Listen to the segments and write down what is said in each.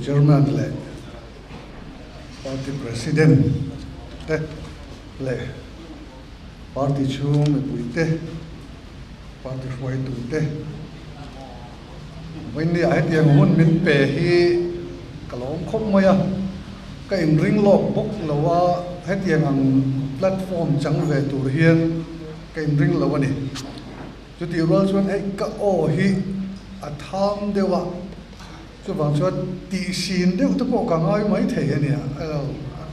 Chairman leh Party President te leh Party chhung mipui te, Party hruaitu te, Vawinia hetiang hun min pe hi ka lawm khawp mai a, ka inring lawk bawk lo a, hetiang ang platform chang ve tur hian ka inring lo a ni. Chutih rual chuan hei ka aw hi a tham deuh a, chuvang chuan tihsin deuh te pawh ka ngai mai thei a nia, a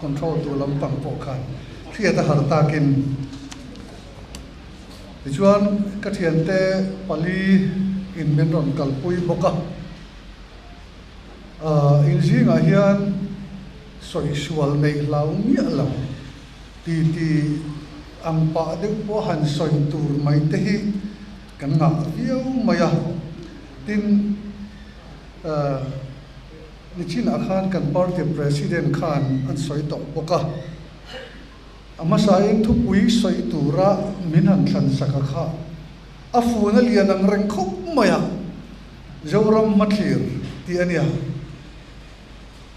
control tur lampang pawh khan hriat a har takin. Tichuan, ka thiante pali in min rawn kalpui bawk a. Aah, in zingah hian sawisual neih hlau miah lo ti ti ang pah deuh pawh han sawi tur mai te hi kan ngah viau mai a. Tin, aah, nichinah khan kan party president khan an sawi tawh bawk a. A hmasain thupui sawi tura min han thlan sak a kha a fun a lian ang reng khawp mai a, Zoram hmathlir tih a nia.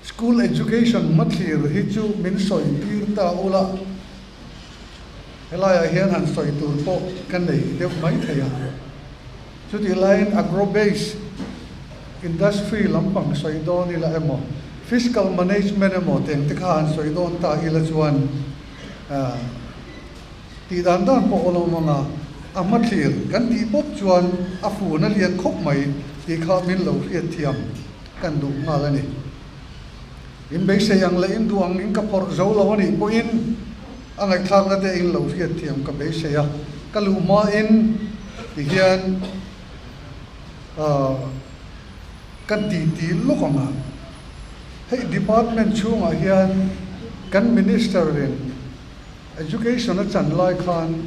School education hmathlir hi chu min sawi tir ta ula, helaiah hian han sawi tur pawh ka nei deuh mai thei a. Chutih laiin agro base industry lampang sawi dawn ila emaw, fiscal management emaw teng te kha han sawi dawn ta ila chuan tih dan dan pawh awlawm anga a hmathlir kan tih pawp chuan a fun a lian khawp mai tih kha min lo hriat thiam kan duh nghal a ni. In beisei ang leh in duh ang in ka phawrh zo lo a nih pawhin a ngaihthlakna te in lo hriat thiam ka beisei a, ka luh hmain ti hian ka titi lawk ang a, hei department chhungah hian kan minister in education a chan lai khan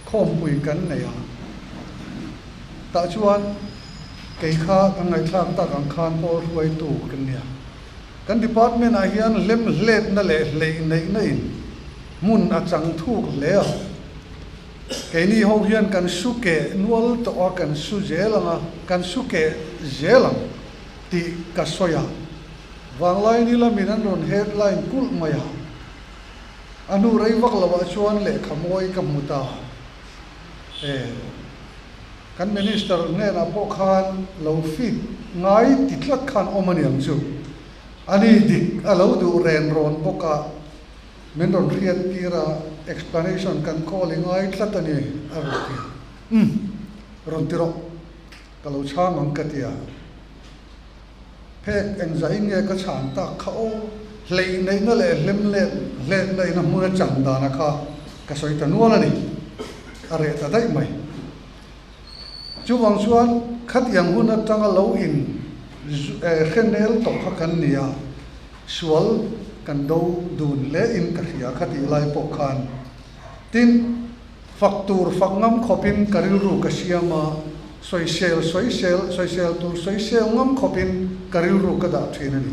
khawmpui kan nei a, tah chuan kei kha ka ngaihthlak tak ang khan pawl hruaitu ka nia. Kan department ah hian hlemhletna leh hleih neihna in hmun a chang thuk hle a. Keini ho hian kan su keh nual tawh a, kan su zel ang a, kan su keh zel ang tih ka sawi a. Vanglai ni lamin an rawn headline kulh mai a. A hnu rei vak lo ah chuan lehkha mawi ka hmu ta e. Kan Minister hnenah pawh khan lo fit ngai ti tlat khan awm a niang chu. A ni dik a lo duh ren rawn bawk a, min rawn hriat tir a, explanation kan call i ngai tlat a ni a rawn ti a. Umm, rawn ti rawh, ka lo chhang ang ka ti a. Phek engzah in nge ka chhan tak kha aw, hleih neihna leh hlem let hletna in a hmun a chan dana kha ka sawi ta nual a ni, a reh ta daih mai. Chuvang chuan khatiang hun atanga lo in hrenel tawh kha kan ni a, sual kan do dun hle in ka hria khatih lai pawh khan. Tin, Fak tur fak ngam khawpin ka rilru ka siam a, sawisel sawisel sawisel tur sawisel ngam khawpin ka rilru ka dah thin a ni.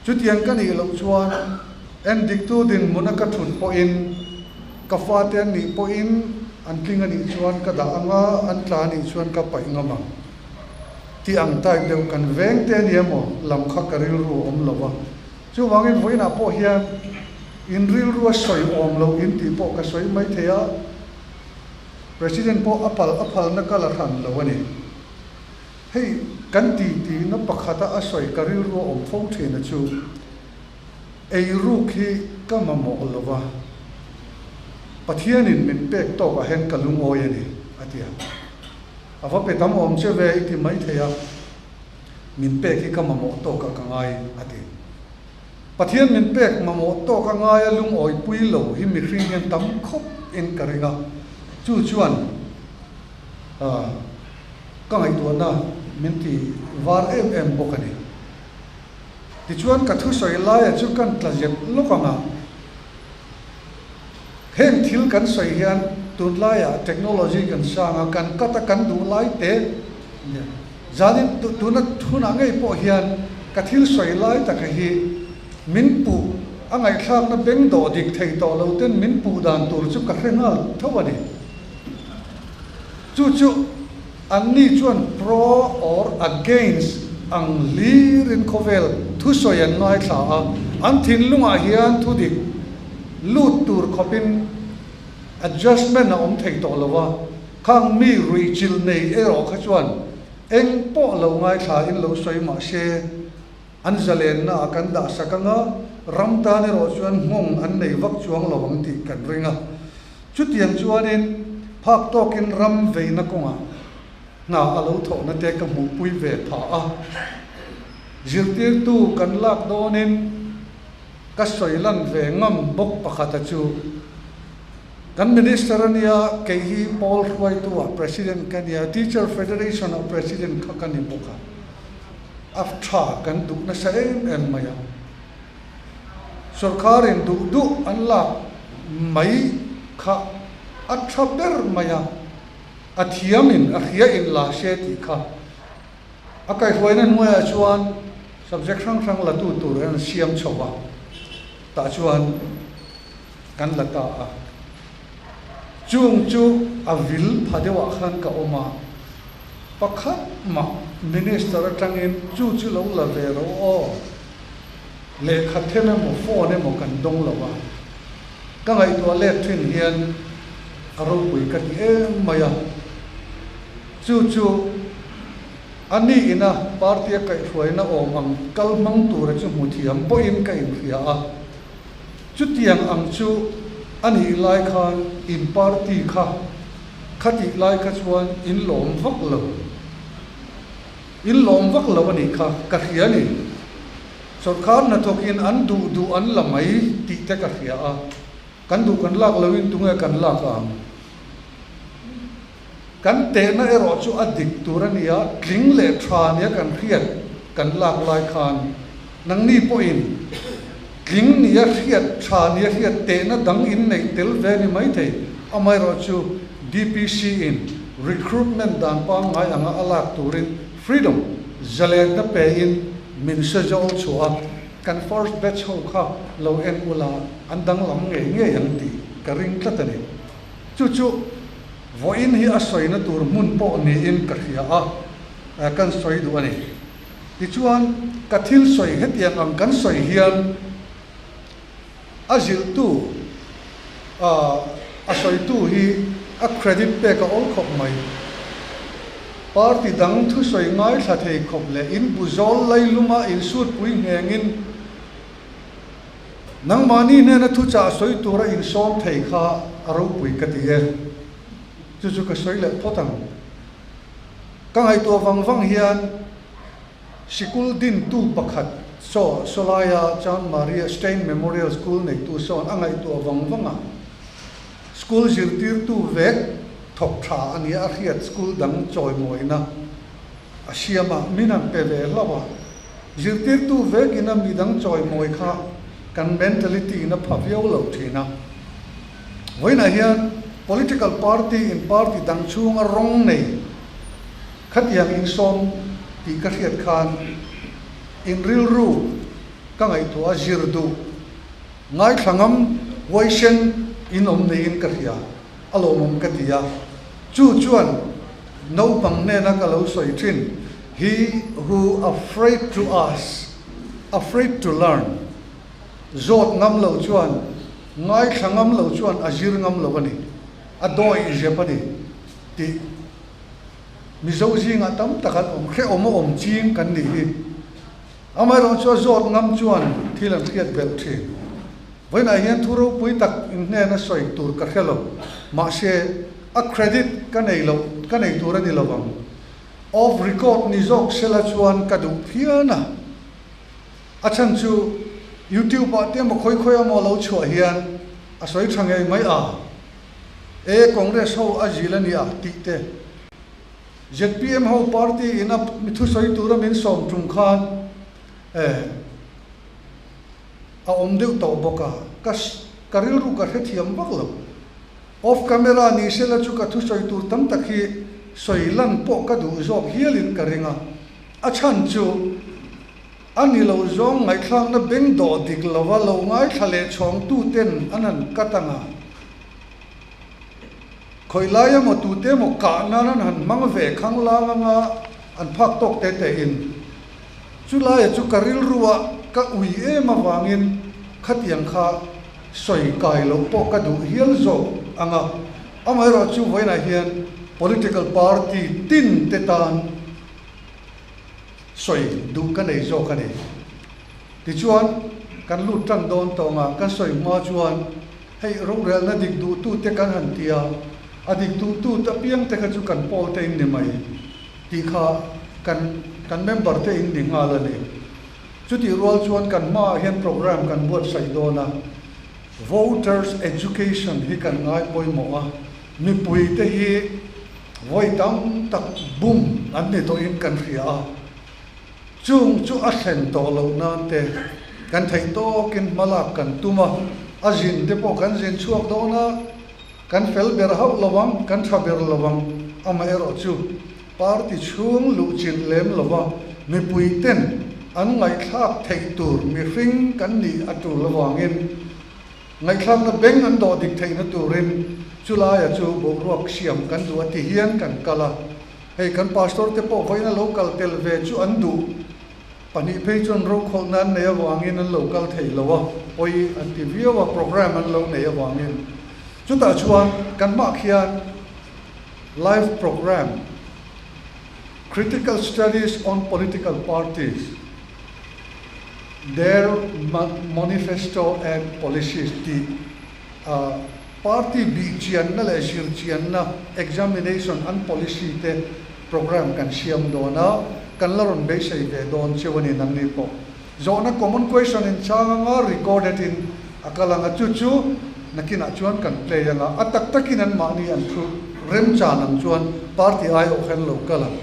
Chutiang ka nih loh chuan endiktu dinhmuna ka thut pawhin, ka fate an nih pawhin an tling a nih chuan ka dah ang a, an tla a nih chuan ka paih ngam ang tih ang type deuh kan veng te a ni emaw lam kha ka rilru a awm lo va. Chuvangin vawiinah pawh hian in rilru a sawi awm lo in tih pawh ka sawi mai thei a, President pawh a pal a phalna ka la hran lo a ni. Hei kan titi na pakhata a sawi ka rilru a awm fo thin a chu, eiruk hi ka mamawh lo va, Pathianin min pek tawkah hian ka lungawi a ni, a ti a. A va pe tam awm che ve i ti mai thei a. Min pek hi ka mamawh tawkah ka ngai, a ti. Pathian min pek mamawh tawka ngaia lungawipui lo hi mihring hian tam khawp in ka ring a, chu chuan ka ngaihtuahna min ti var em em bawk a ni. Tichuan ka thusawi laia chu kan tla zep lawk ang a, heng thil kan sawi hian tunlaiah technology kan sang a, kan cut a, kan duh lai te Zanin tuna hunah ngei pawh hian ka thil sawi lai taka hi min puh a ngaihthlakna beng dawh dik thei tawh lo ten min puh dan tur chu ka hre nghal tho a ni. Chu chu anni chuan pro or against ang hlirin khawvel thusawi an ngaithla a, an thinlungah hian thudik lut tur khawpin adjustment a awm thei tawh lo a, khang mi ruihchilh nei erawh kha chuan eng pawh lo ngaithla in lo sawi mah se an zalenna ah kan dah sak anga ram tan erawh chuan nghawng an nei vak chuang lo ang tih kan ring a. Chutiang chuanin phak tawkin ram veina kawngah hna a lo thawhna te ka hmuhpui ve phah a. Zirtirtu kan lak dawnin ka sawi lan ve ngam bawk pakhata chu kan Minister a nia, kei hi pawl hruaitu ah President ka nia, Teacher Federation ah President kha ka ni bawk a, a tha kan duh nasa em em mai a. Sorkarin duh duh an lak mai kha a tha ber mai a, a thiamin a hria in la se tih kha a kaihruaina hnuaiah chuan subject hrang hrang la tu tur an siam chho a, tah chuan kan la ta a. Chung chu a vil pha deuhah khan ka awm a, pakhat mah minister atangin chu chu lo la ve ro aw. Lehkha them emaw phone emaw kan dawng lo a, ka ngaihtuah let thin hian a ropui ka ti em mai a. Chu chu a ni ina party a kaihhruaina awm ang kal hmang tura chu hmu thiam pawhin ka inhria a. Chutiang ang chu a nih lai khan in party kha khatih lai kha chuan in lawm vak lo. In lawm vak lo a nih kha ka hria a ni. Sawrkar hnathawkin an duh duh an la mai tih te ka hria a, kan duh kan lak loin tunge kan lak ang? Kan tehna erawh chu a dik tur a nia, tling leh tha nia kan hriat kan lak lai khan nangni pawhin tling nia hriat tha nia hriat tehna dang in neih tel ve ni maithei. Amaherawhchu DPC in recruitment dan pangngai anga a lak turin freedom zalenna pein min hre zawl chhuah a, kan first batch ho kha lo en ula an danglam ngei ngei ang tih ka ring tlat a ni. Chu chu vawiin hi a sawina tur hmun pawh niin ka hria a, kan sawi duh a ni. Tichuan ka thil sawi hetiang ang kan sawi hian A zilhtu, a sawitu hi a credit pek a awl khawp mai. Party dang thusawi ngaithla thei khawp leh in bu zawl lailuma insutpui nghengin nangmahni hnena thuchah sawi tura insawm thei kha a ropui ka ti e. Chu chu ka sawi leh phawt ang. Ka ngaihtuah vang vang hian. Sikul dintu pakhat saw sawlaia Chan Maria Stein Memorial School neitu sawn a ngaihtuah vang vang a, school zirtirtu vek thawk tha a nia a hriat school dang chawimawina a siam a, min han pe ve hlauh a, zirtirtu vekin a midang chawimawi kha kan mentality in a pha viau lo thin a. Vawiinah hian political party in party dang chhunga rawng nei Khatiang insawm tih ka hriat khan in rilru ka ngaihtuah a zir duh. Ngaithla ngam huaisen in awm neiin ka hria, a lawmawm ka ti a. Chu chuan naupang hnena ka lo sawi thin, He who afraid to ask, afraid to learn. Zawt ngam lo chuan, ngaithla ngam lo chuan a zir ngam lo a ni, a dawi zep a ni tih. Mizo zingah tam tak an awm, hrehawm a awm ching kan nih hi. Amaherawh chu a zawt ngam chuan thil an hriat belh thin. Vawiinah hian thu ropui tak in hnena sawi tur ka hre lo, mahse a credit ka nei loh, ka nei tur a ni lovang. Off record ni zawk sela chuan ka duh phian a. A chhan chu YouTube ah te emaw khawi khawi emaw lo chhuah hian a sawi tha ngei mai a. E Congress ho a zil a nia tih te. Zpm ho party in a mi thusawi tura min sawm tum khan e a awm deuh tawh bawk a, ka ka rilru ka hrethiam vak lo. Off camera ni sela chu ka thusawi tur tam tak hi sawi lan pawh ka duh zawk hialin ka ring a, a chhan chu A ni lo zawng ngaihthlakna beng dawh dik lova lo ngaithla leh chhawngtu ten an han cut ang a, khawi lai emaw tute emaw kah nan an han hmang ve khanglang anga an phak tawk te te in. Chulaia chu ka rilrua ka ui em avangin khatiang kha sawi kai loh pawh ka duh hial zawk ang a. Amaherawhchu vawiinah hian political party tin te tan sawi duh ka nei zawk a ni. Tichuan, kan lut tan dawn tawng a, kan sawi hma chuan hei rorelna dik duhtute kan han ti a, a dik duhtute apiang te kha chu kan pawl te in ni mai tih kha kan kan member te in ni nghal a ni. Chutih rual chuan kan hmaah hian program kan buatsaih dawn a, voters education hi kan ngai pawimawh a, mipui te hi vawi tam tak bum an ni tawhin kan hria a. Chung chu a thlen tawh loh nan te kan theih tawkin hma lak kan tum a, a zin te pawh kan zin chhuak dawn a, kan fel ber hauh lo ang, kan tha ber lo ang. Amaherawh chu party chhung luh chilh lem lo va, mipui ten an ngaihthlak theih tur mihring kan nih a tul avangin ngaihthlakna beng an dawh dik theihna turin chulaia chu boruak siam kan duh a ti hian kan kal a. Hei kan pastor te pawh vawiin a lo kal tel ve chu an duh. Pahnih phei chuan rokhawlhna an nei avangin an lo kal thei lo a, pawi an ti viau a, program an lo nei avangin. Chutah chuan kan hmah khian live program, Critical Studies on Political Parties, Their Manifesto and Policies tih a, Party bih chianna leh zir chianna, examination, an policy te program kan siam dawn a, kan la rawn beisei ve dawn cheu a ni nangni pawh. Zawhna common question in chang anga recorded in a kal ang a, chu chu nakinah chuan kan play ang a, a tak takin an mahni an thu remchan ang chuan party aiawh khan lo kal ang.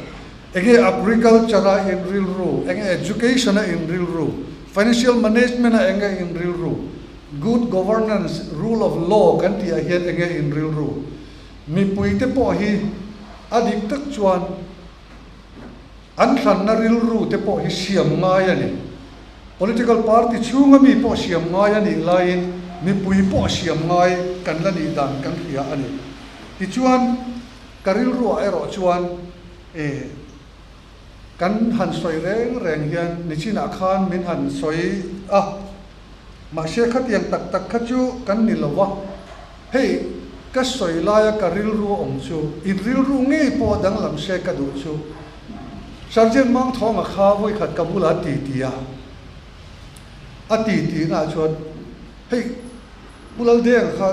Enge agriculture a in rilru, enge education a in rilru, financial management a enge in rilru, Good governance, rule of law kan tih ah hian enge in rilru? Mipui te pawh hi a dik tak chuan an thlanna rilru te pawh hi siam ngai a ni. Political party chhunga mi pawh siam ngai a nih laiin mipui pawh siam ngai kan la nih dan kan hria a ni. Tichuan ka rilruah erawh chuan e kan han sawi reng reng hian nichinah khan min han sawi a, mahse khatiang tak tak kha chu kan ni lo va, hei ka sawi laia ka rilru awm chu in rilru ngei pawh danglam se ka duh chu Sergeant Mangthawnga kha vawikhat ka bulah a ti ti a, a ti ti naah chuan hei Pu Laldenga kha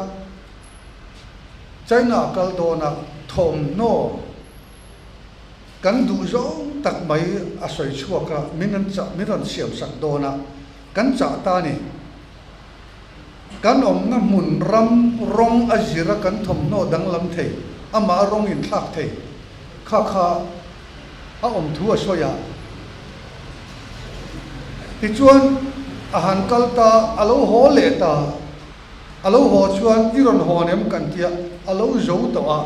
China a kal dawn a, thawmhnaw Kan duh zawng tak mai a sawi chhuak a, min an chah, min rawn siam sak dawn a, kan chah ta a ni. Kan awmna hmun ram rawng a zir a kan thawmhnaw danglam thei, amah rawng inthlak thei kha kha a awm thu a sawi a. Tichuan a han kal ta, a lo haw leh ta. A lo haw chuan i rawn hawn em kan tia, a lo zo tawh a.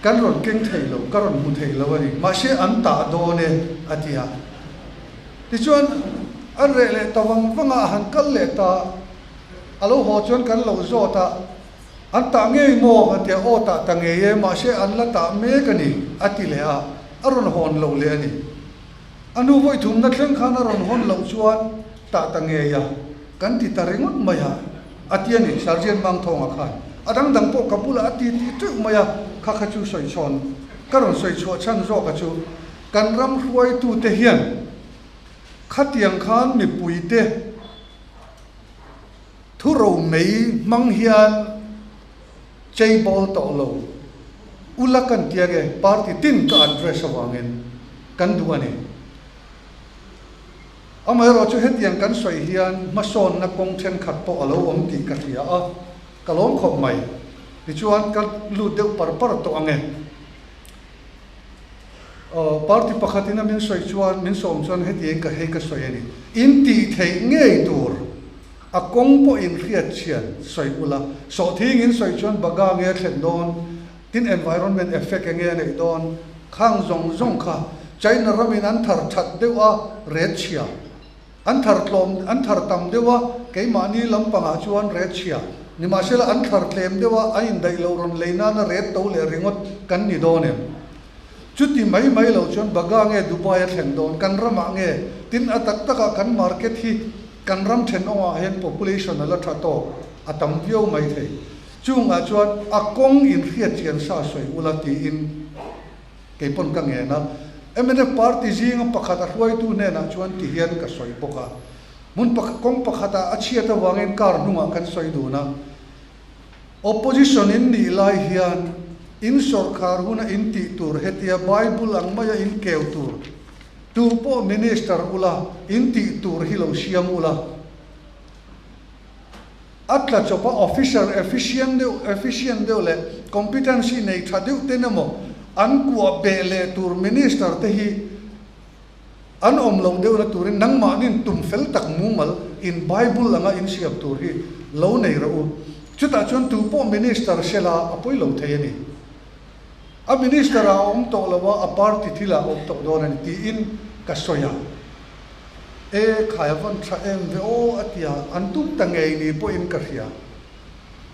Kan rawn keng thei lo, ka rawn hmu thei lo a ni. Mahse an tah dawn e, a ti a. Tichuan an reh leh ta vang vang a, a han kal leh ta. A lo haw chuan kan lo zawt a, An tah ngei maw? a ti a, Aw tah ta ngei e, mahse an la tah mek a ni, a ti leh a, a rawn hawn lo leh a ni. A nu vawi thumna thleng khan a rawn hawn loh chuan tah ta ngei a, kan ti ta ringawt mai a, a ti a ni, Sergeant Mangthawnga khan. A dang dang pawh ka bulah a ti ti teuh mai a, kha kha chu sawi chhawn ka rawn sawi chhuah chhan zawk a chu, kan ram hruaitute hian khatiang khan mipuite thuro mei hmang hian chei bawl tawh lo ula kan tia nge party tin ka address avangin kan duh a ni. Amaherawh chu hetiang kan sawi hian hmasawnna kawng thenkhat pawh a lo awm tih ka hria a, ka lawm khawp mai. Tichuan ka lut deuh par par tawh ang e. Aw, party pakhatin a min sawi chuan, min sawm chuan hetiang ka hei ka sawi a ni. In tih theih ngei tur a kawng pawh in hriat chhian sawi ula, sawhthing in sawi chuan baga nge a thlen dawn, tin environment effect enge a neih dawn, khang zawng zawng kha China ramin an thar that deuh a ret chhia, an thar tlawm an thar tam deuh a keimahni lampangah chuan ret chhia, nimahsela an thar tlem deuh a an indaih loh rawn lei nana ret to leh ringawt kan ni dawn em? Chuti mai mai lo chuan Bagha nge Dubai a thlen dawn, kan ramah nge? Tin, a tak takah kan market hi kan ram thenawngah hian population a la tha tawk, a tam viau mai thei. Chungah chuan a kawng inhriat chian sa sawi ula tiin kei pawn ka ngen a. Mnf party zinga pakhat a hruaitu hnenah chuan ti hian ka sawi bawk a. Hmun kawng pakhatah a chhiat avangin car hnungah kan sawi dun a. Opposition in nih lai hian in sawrkhar huna in tih tur hetia Bible ang maia in keu tur tu pawh minister ula in tih tur hi lo siam ula. A tla chawpa officer efficient deuh efficient deuh leh competency nei tha deuh ten emaw an kuah beh leh tur minister te hi An awm loh deuhna turin nangmahnin tum fel tak mumal in Bible anga in siam tur hi lo nei rawh u. Chutah chuan tu pawh Minister sela a pawi lo thei a ni. A Minister ah a awm tawh lo a, a party thil ah a awm tawh dawn a ni tiin ka sawi a. E khai a vawn tha em ve aw a ti a, an tum ta ngei ni pawhin ka hria.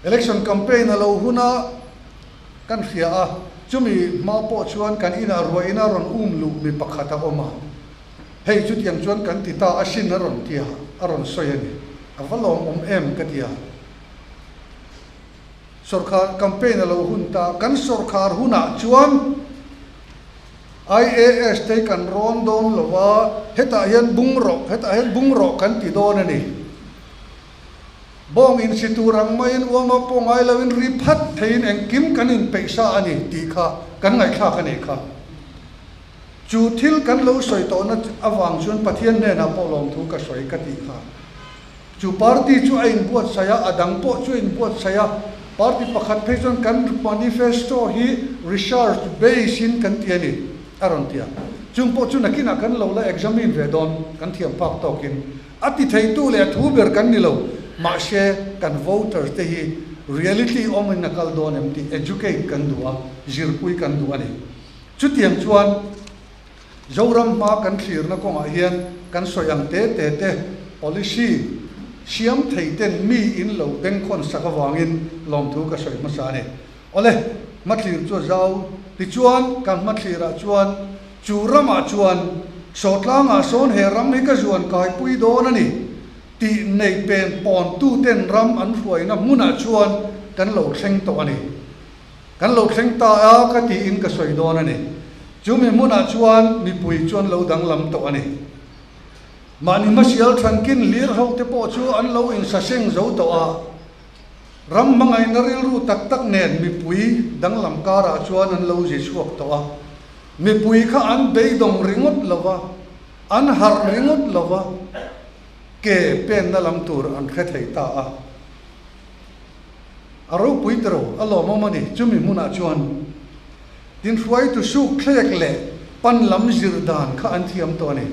Election campaign a lo hun a kan hria a, chumi hma pawh chuan kan inah ruahin a rawn um luh mi pakhat a awm a, hei chutiang chuan kan ti ta asin a rawn ti a, a rawn sawi a ni. A va lawmawm em ka ti a. Sawrkhar campaign a lo hun ta, kan sawrkhar hunah chuan IAS te kan rawn dawn lo a, hetah hian bung rawh, hetah hian bung rawh kan ti dawn a ni. Bawng insi tur ang maiin uama pawh ngai loin ri phat theiin engkim kan inpeih sa a ni tih kha kan ngaihthlak a nih kha. Chu thil kan lo sawi tawhna avang chuan Pathian hnenah pawh lawmthu ka sawi ka tih kha. Chu party chu a inbuatsaih a, a dang pawh chu a inbuatsaih a, party pakhat phei chuan kan manifesto hi research base in kan ti a ni a rawn ti a. Chung pawh chu nakinah kan lo la examine ve dawn kan thiam phak tawkin. A ti theitu leh a thu ber kan ni lo, mahse kan voters te hi reality awmin a kal dawn em tih educate kan duh a, zirpui kan duh a ni. Chutiang chuan Zoram hma kan thlirna kawngah hian kan sawi ang te te te policy siam thei ten mi in lo bengkhawn sak avangin lawmthu ka sawi hmasa a ni. Awle, hmathlir chu a zau. Tichuan kan hmathlirah chuan Chu ramah chuan Sawtlangah sawn he ram hi ka zuan kaipui dawn a ni tih nei pen pawntuten ram an hruaina hmunah chuan kan lo thleng tawh a ni. Kan lo thleng ta a ka tiin ka sawi dawn a ni. Chumi hmunah chuan mipui chuan lo danglam tawh a ni. Mahni hmasial thankin hlir hote pawh chu an lo insaseng zo tawh a. Ram hmangaihna rilru tak tak nen mipui danglam karah chuan an lo zi chhuak tawh a. Mipui kha an beidawng ringawt lo va, an harh ringawt lo va, ke penna lam tur an hre thei ta a. A ropui tiro, a lawmawm a ni. Chumi hmunah chuan tin hruaitu suk thlek leh pan lam zir dan kha an thiam tawh a ni.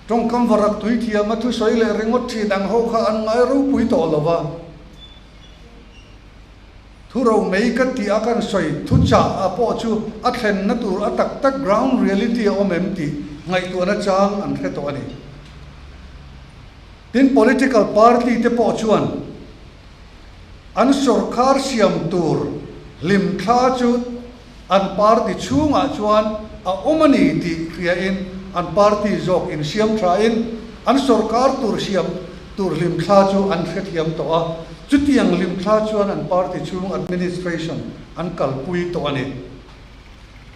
Tawngkam varak tui thiam a thusawi leh ringawt thin ang ho kha an ngai ropui tawh lo va. Thu ro mei ka tih a kan sawi thu chah a pawh chu a thlenna tur a tak tak ground reality a awm em tih ngaihtuahna chang an hre tawh a ni. Tin political party te pawh chuan an sawrkhar siam tur hlimthla chu an party chhungah chuan a awm a ni tih hriain an party zawk insiam thain an sawrkar tur siam tur hlimthla chu an hrethiam tawh a, chutiang hlimthla chuan an party chhung administration an kalpui tawh a ni.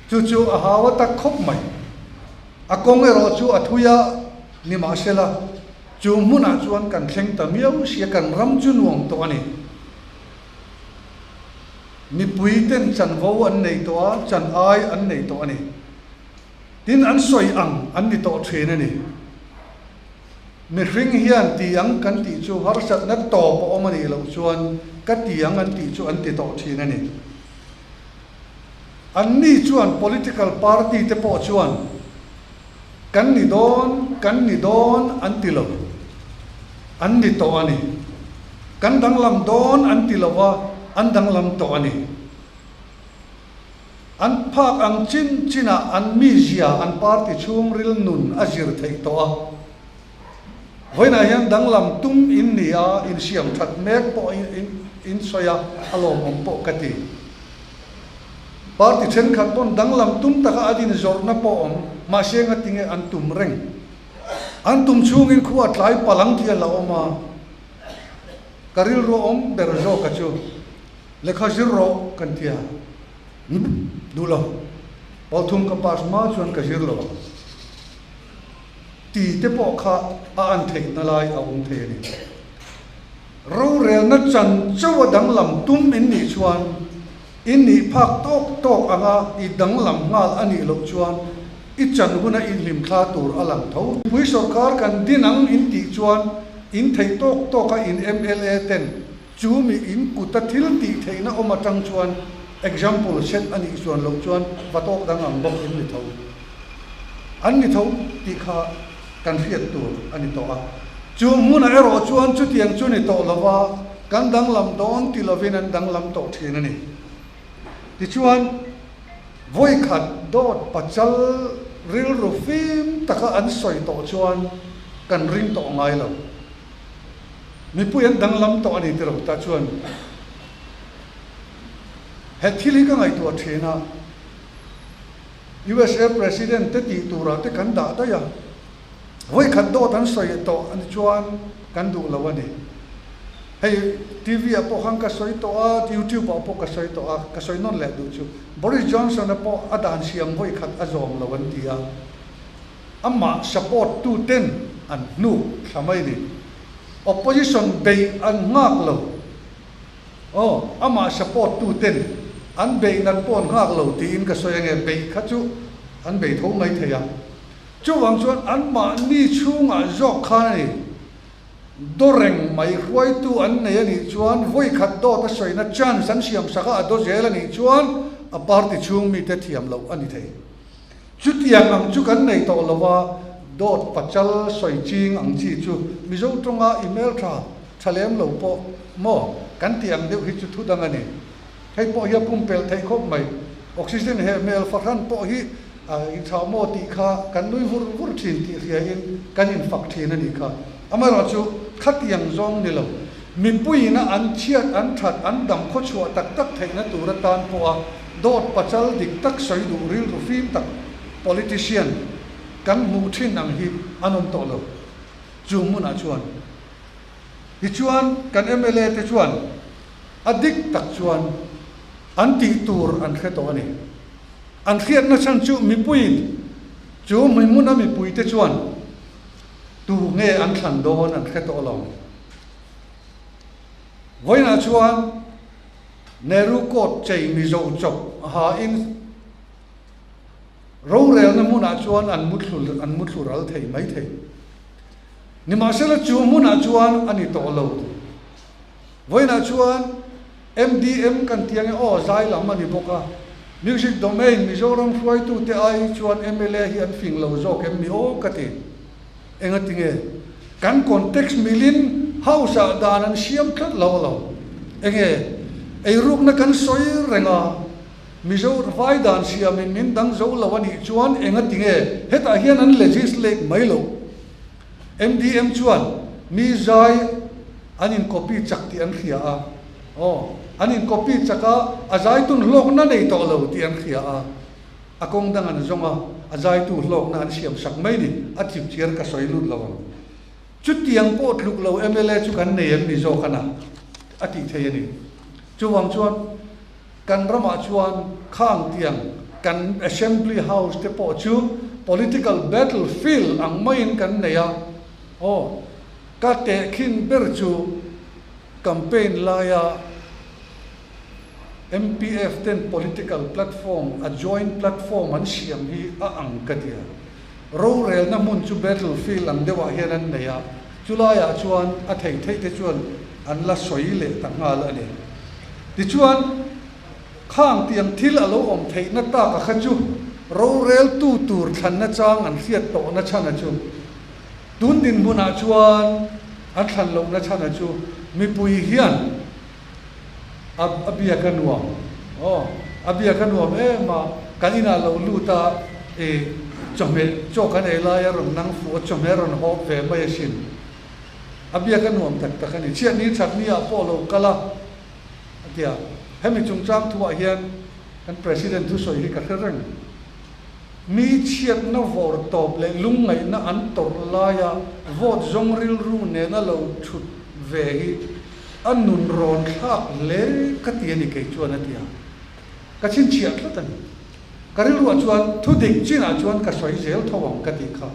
Chu chu a hau a tak khawp mai. A kawng erawh chu a thui a, nimahsela chu hmunah chuan kan thleng ta miau sia kan ram chu nuam tawh a ni. Mipui ten chanvo an nei tawh a, chan ai an nei tawh a ni. Tin, an sawi ang an ni tawh thin a ni. Mihring hian ti ang kan tih chu harsatna tawp a awm a nih loh chuan ka ti ang an tih chu an ti tawh thin a ni. Anni chuan political party te pawh chuan kan ni dawn, kan ni dawn an ti lo. An ni tawh a ni. Kan danglam dawn an ti lo a, an danglam tawh a ni. An phak ang chin chinah an mizia, an party chhungril nun a zir theih tawh a. Vawiinah hian danglam tum in ni a, insiam that mek pawh in sawi a, a lawmawm pawh ka ti. Party thenkhat pawn danglam tum taka an inzawrhna pawh awm, mahse ngatinge an tum reng. An tum chhungin khua tlai palang tih a la awm a, ka rilru awm ber zawka chu lehkha zir rawh kan ti a, duh lo, Pathum ka pass hma chuan ka zir lo ang ti te pawh kha a an theihna lai a awm thei a ni. Rorelna chan chauh a danglam tum in nih chuan in nih phak tawk tawk anga i danglam nghal a nih loh chuan i chan huna i hlimthla tur a lang tho. Mipui sawrkar kan din ang in tih chuan in theih tawk tawka in mla ten chu mi in kuta thil tih theihna awm atang chuan example set a nih chuan loh chuan va tawk dang ang bawk in ni tho. An ni tho tih kha kan hriat tur a ni tawh a. Chu hmunah erawh chuan chutiang chu ni tawh lova kan danglam dawn ti lovin an danglam tawh thin a ni. Tichuan, vawikhat dawt pachal rilru fim taka an sawi tawh chuan kan ring tawh ngai lo. Mipui an danglam tawh a ni tiro ta chuan he thil hi ka ngaihtuah thin a, USA President te tih turah te kan dah daih a, vawikhat dawt an sawi tawh a ni chuan kan duh lo a ni. Hei TV ah pawh khan ka sawi tawh a, YouTube ah pawh ka sawi tawh a, ka sawi nawn leh duh chu Boris Johnson a pawh a dan siam vawikhat a zawm lo an ti a. Amah support tu ten an hnuk thla mai ni. Opposition beih an nghak lo. Aw, amah support tu ten an beih nat pawh an nghak lo tiin ka sawi ange, beih kha chu an bei tho mai thei a. Chuvang chuan anmahni chhungah zawk khan a ni. Dawreng mai hruaitu an nei a nih chuan vawikhat dawt a sawina chance an siamsak a, a daw zel a nih chuan a party chhung mite thiam loh a ni thei. Chutiang ang chu kan nei tawh lo a, dawt pachal sawi ching ang chi chu Mizo tawnga email tha tha lem lo pawh maw kan tih ang deuh hi chu thu dang a ni. Hei pawh hi a pumpelh theih khawp mai. Oxygen heh hmel fahran pawh hi i tha maw tih kha kan nui vur vur thin tih hriain kan infak thin a nih kha. Amaherawhchu khatiang zawng ni lo, mipuiina an chhiat an that an dam khawchhuah tak tak theihna tur atan pawha dawt pachal dik tak sawi duh rilru fim tak politician kan hmuh thin ang hi an awm tawh lo. Chu hmunah chuan tichuan kan mla te chuan a dik tak chuan an tih tur an hre tawh a ni. An hriatna chhan chu mipuiin chu hmuihmuna mipuite chuan Tu nge an thlan dawn an hre tawh lo. Vawiinah chuan Nehru coat chei Mizo chawp hain rorelna hmunah chuan an muthlu an muthlu ral thei mai thei. Nimahsela chu hmunah chuan a ni tawh lo. Vawiinah chuan MDM kan ti ange aw zai lam a ni bawk a, Music Domain Mizoram hruaitute ai chuan mla hi an fing lo zawk em ni aw ka ti. Engati nge? Kan context milin House ah dan an siam tlat lo lo. Enge? Eirukna kan sawi reng a, Mizo vai dan siamin min dang zo lo a nih chuan engati nge hetah hian an legislate mai lo? MDM chuan mi zai an in copy chak tih an hria a, aw, an in copy chak a, a zaitun hlawkna nei tawh lo tih an hria a, a kawng dang an zawng a, a zaitu hlawkna an siam sak mai ni, a chip chiar ka sawi lut lo ang. Chutiang pawh tluk lo mla chu kan nei em ni zawk ana a tih thei a ni. Chuvang chuan kan ramah chuan khang tiang kan Assembly House te pawh chu political battle field ang maiin kan nei a, aw, ka tehkhin ber chu campaign laia MPF ten political platform a joint platform an siam hi a ang ka ti a, rorelna hmun chu battle field ang deuhah hian an nei a, chulaiah chuan a thei theih te chuan an la sawi leh ta nghal a ni. Tichuan, khang tiang thil a lo awm theihna taka kha chu roreltu tur thlanna chang an hriat tawhna chhana chu tun dinhmunah chuan an thlan lohna chhana chu mipui hian a a biak a nuam aw a biak a nuam em a, kan inah lo lut a ih chawhmeh chaw kan ei lai a rawn nang fuh a chawhmeh a rawn hawp ve mai asin. A biak a nuam tak tak a ni. Chhiatni thatni ah pawh lo kal a, a ti a. Hemi chungchang thuah hian Kan President thusawi hi ka hre reng. Mi chhiatna vawr tawp leh lungngaihna an tawrh laia vote zawng rilru nena lo thut ve hi a nun rawn thlak hle ka ti a ni kei chuan a ti a. Ka chhinchhiah tlat a ni. Ka rilruah chuan thudik chinah chuan ka sawi zel tho ang ka tih kha.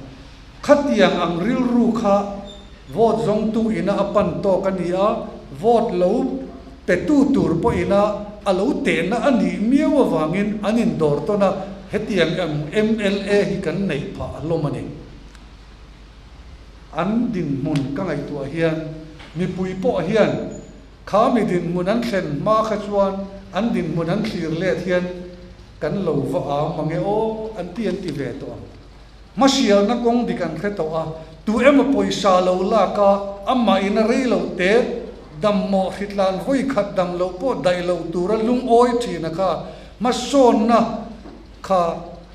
Khatiang ang rilru kha vote zawngtu ina a pan tawk a ni a, vote lo petu tur pawhina a lo tehna a nih miau avangin an indawr tawn a, hetiang ang mla hi kan neih phah hlawm a ni. An dinhmun ka ngaihtuah hian mipui pawh hian kha mi dinhmun an thlen hma kha chuan an dinhmun an thlir let hian kan lo va am ang e aw an ti an ti ve tawh ang. Hmasialna kawng dik an hre tawh a, tu emaw pawisa lo lak a, amah in a rei lo te, dam mawh hritlan vawi khat dam loh pawh daih lo tura lungawi thin a kha hmasawnna kha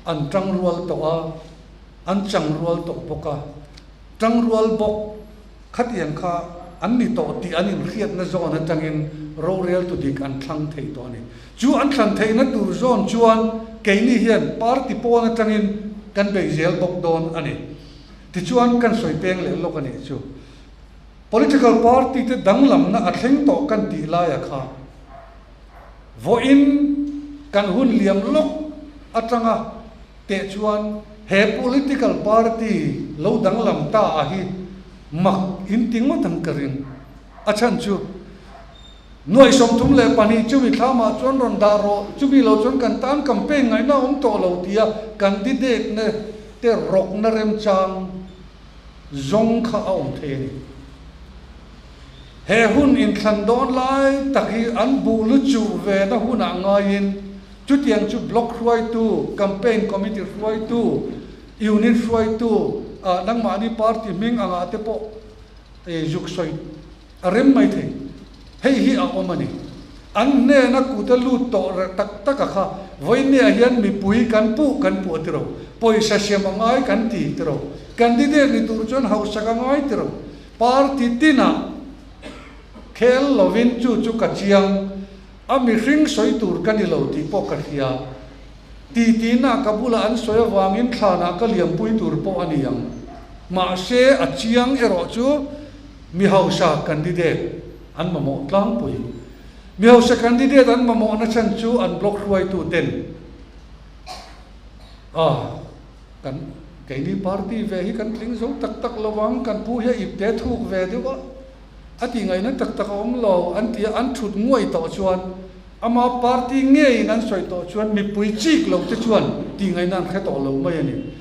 an tangrual tawh a, an changrual tawh bawk a, tangrual bawk. Khatiang kha an ni tawh tih an inhriatna zawn atangin roreltu dik an thlang thei tawh a ni. Chu an thlan theihna tur zawn chuan keini hian party pawn atangin kan bei zel bawk dawn a ni. Tichuan kan sawi peng leh lawk a nih chu. Political party te danglamna a thleng tawh kan tih laia kha vawiin kan hun liam lawk atanga Teh chuan he political party lo danglam ta a hi mak in ti ngawt ang ka ring. A chhan chu nuaih 32 chumi thlamah chuan rawn dah rawh, chumi lo chuan kan tan campaign ngaihna awm tawh lo tia candidate ne te rawkna remchang zawng kha a awm thei a ni. He hun inthlan dawn lai tak hi an buh lu chuh ve na hunah ngaiin Chutiang chu Block hruaitu, Campaign Committee hruaitu, Unit hruaitu, ah nangmahni party hming angah te pawh zuk sawi a rem mai thei. Hei hi a awm a ni. An hnena kut a lut tawh reh tak tak a kha vawinia hian mipui kan puh kan puh a tiro, pawisa siam a ngai kan ti tiro, candidate ni tur chuan hausak a ngai tiro, party tinah khel lovin chu chu ka chiang. A mihring sawi tur ka ni lo tih pawh ka hria. Titi-na ka bulah an sawi avangin thlanah ka liampui tur pawh a ni ang. Mahse, a chiang erawh chu mi hausa candidate an mamawh tlangpui. Mi hausa candidate an mamawhna chhan chu an block hruaitu ten a kan keini party ve hi kan tling zo tak tak lo ang, kan pu hi a ipte thuk ve deuh a. A tih ngaihna tak tak a awm lo an ti a, an thut nguai tawh chuan ama party ngeiin an sawi tawh chuan mipui chik lo te chuan tih ngaihna an hre tawh lo mai a ni.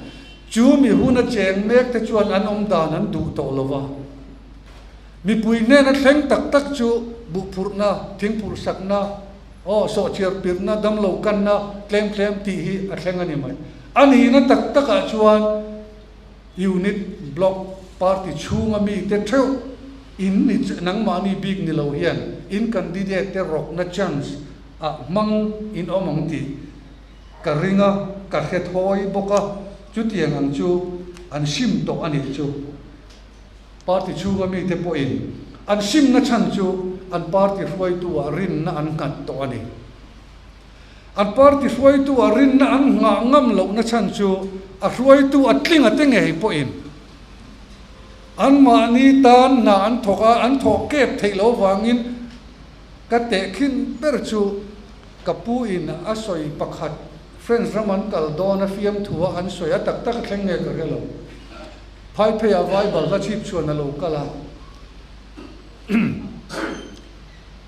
Chu mi huna cheng mek te chuan an awm dan an duh tawh lo va. Mipui hnena thleng tak tak chu buhphurhna, thingphurhsakna, aw sawhchiar pirhna, damlo kanna tlem tlem tih hi a thleng a ni mai. A nihna tak takah chuan Unit, Block, Party chhunga mite theuh in ni nangmahni bik ni lo hian in candidate te rawkna chance ah hmang in awm ang tih ka ring a, ka hre thawi bawk a, chutiang ang chu an sim tawh a nih chu. Party chhunga mite pawhin an simna chhan chu an party hruaitu ah rinna an nghat tawh a ni. An party hruaitu a rinna an nghah ngam lohna chhan chu a hruaitu a tling a te ngei pawhin anmahni tan hna an thawk a, an thawh kep theih loh vangin ka tehkhin ber chu ka pu in a sawi pakhat French ram an kal dawn a fiamthu a an sawi a tak tak a thleng nge ka hre lo. Phaiphei ah Vaibal hla chhip chhuan a lo kal a.